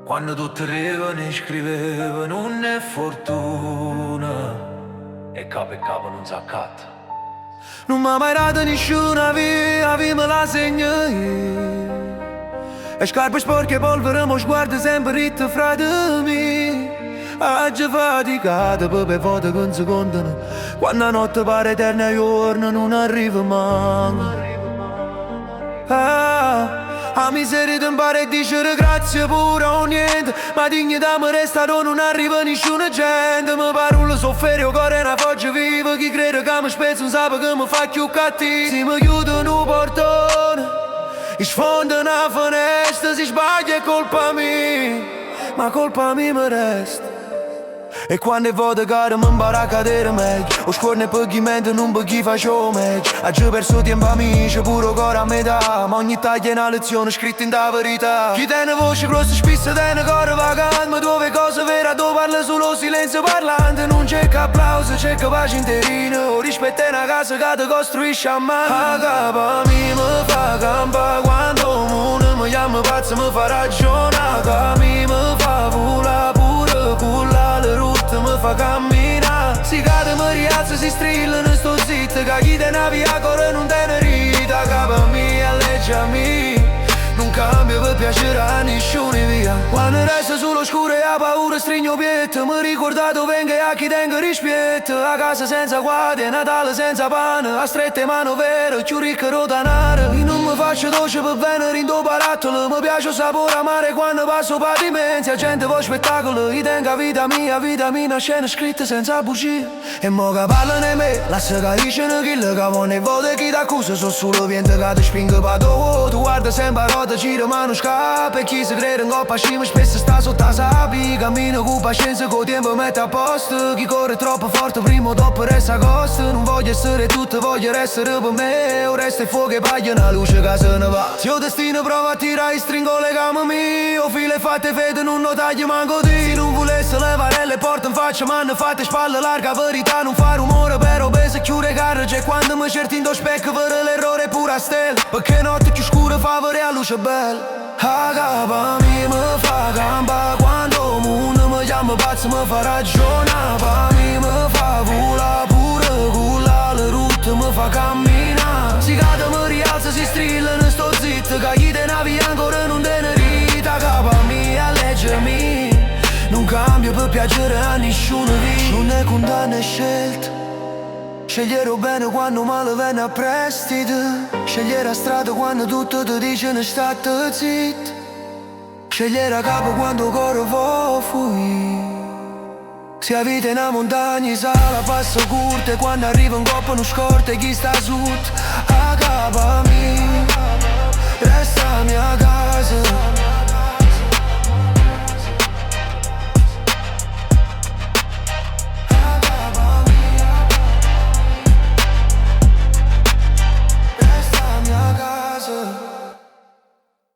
Quando tutti rivano e scrivevano nun è fortuna e capo e capo nun s'accatta. Nun m'ha mai dato nisciuna via, 'a via me la segno io. E scarpe sporche e polvere, mo sguardo sempre ritto frate mio. Aggio faticato pe' vote che non si contano. Quando 'a notte pare eterna e juorno nun arriva mai. Ah, 'a miseria ti impara a dicere grazie pure o niente. Ma dignità mi resta dove non arriva nessuna gente. Mi parole soffere o cuore è una foggia viva. Chi crede che mi spezzo non sa che mi fa più cattivo. Si mi chiude un portone, sfonda una finestra, si sbaglia è colpa mia. Ma colpa mia mi resta. E quando è volte caro mi impara a cadere meglio. 'O scuorno è per chi mente nun per chi fa 'o meglio. Aggio perso tiempo amici, pure 'o core a metà. Ma ogni taglio è una lezione scritta in da verità. Chi tiene voce grossa spesso tiene core vacante. Ma dove cose vere dove parla solo silenzio parlante. Nun cerca applauso, cerca pace interina. 'O rispetto è una casa che ti costruisce a mano. 'A capa mia mi fa campà quando 'o munno mi chiama pazzo mi fa ragionare. 'A mi mi fa volà pure con l'ale rotte mi fa camminare. Si cade mi rialzo, si strilla, non sto zitto. Che chi te ne via ancora non te ne rita. Capa mia, legge mia. Non cambia per piacere a nessuno via. Quando resta solo scuro e 'a paura stringo pietto. Mi ricorda dove vengo e a chi tengo rispetto. A casa senza guardie, Natale senza pane. A strette mano vero, più ricco rotanare. Io non mi faccio dolce per venere in do barattolo. Mi piace il sapore amare quando passo patimenti. 'A gente vuole spettacolo, io tengo la vita mia, vita mia, una scena scritta senza bugie. E mo che parlano 'e me, lascia che diceno quello che vanno e volte chi t'accusa sono solo viento che ti spingo pa tu. Tu guarda sempre a rota, gira ma non scappa. E chi si crede in coppa cima spesso sta sotto 'a sabbia. Cammina con pazienza, con tempo mette a posto. Chi corre troppo forte prima o dopo resta a costo. Non voglio essere tutto, voglio essere per me. O resto è fuoco e paglia una luce che se ne va. Se 'o destino prova a tirare, stringo le gambe mie. 'O filo è fatto e fede, nun 'o taglio manco di. Se non volesse levare le porte in faccia, m'hanno fatte spalle larga, verità non fa rumore, però peso chiude carne. E quando mi certi in do specchio, vedo l'errore pure a stella. Perché notte più scura fa vedere la luce bella. 'A capa mia mi fa campà quando 'o munno mi chiama pazzo mi fa ragionare. Pa mi mi fa volà pure con l'ale rotte mi fa camminare. Si cade mi rialzo, si strilla, ne sto zitto. Che chi te ne via ancora non te ne rita. Capa mia, legge mia. Non cambio per piacere a nessuno via. Non è condanna è scelta. Scegliere bene quando male viene a prestito. Scegliere la strada quando tutto ti dice ne state zitto. Scegliere a capo quando il cuore vuole fuggire. Se 'a vita è una montagna, sale a passo corto. E quando arriva in coppa non scorta chi sta sotto. 'A capa mia.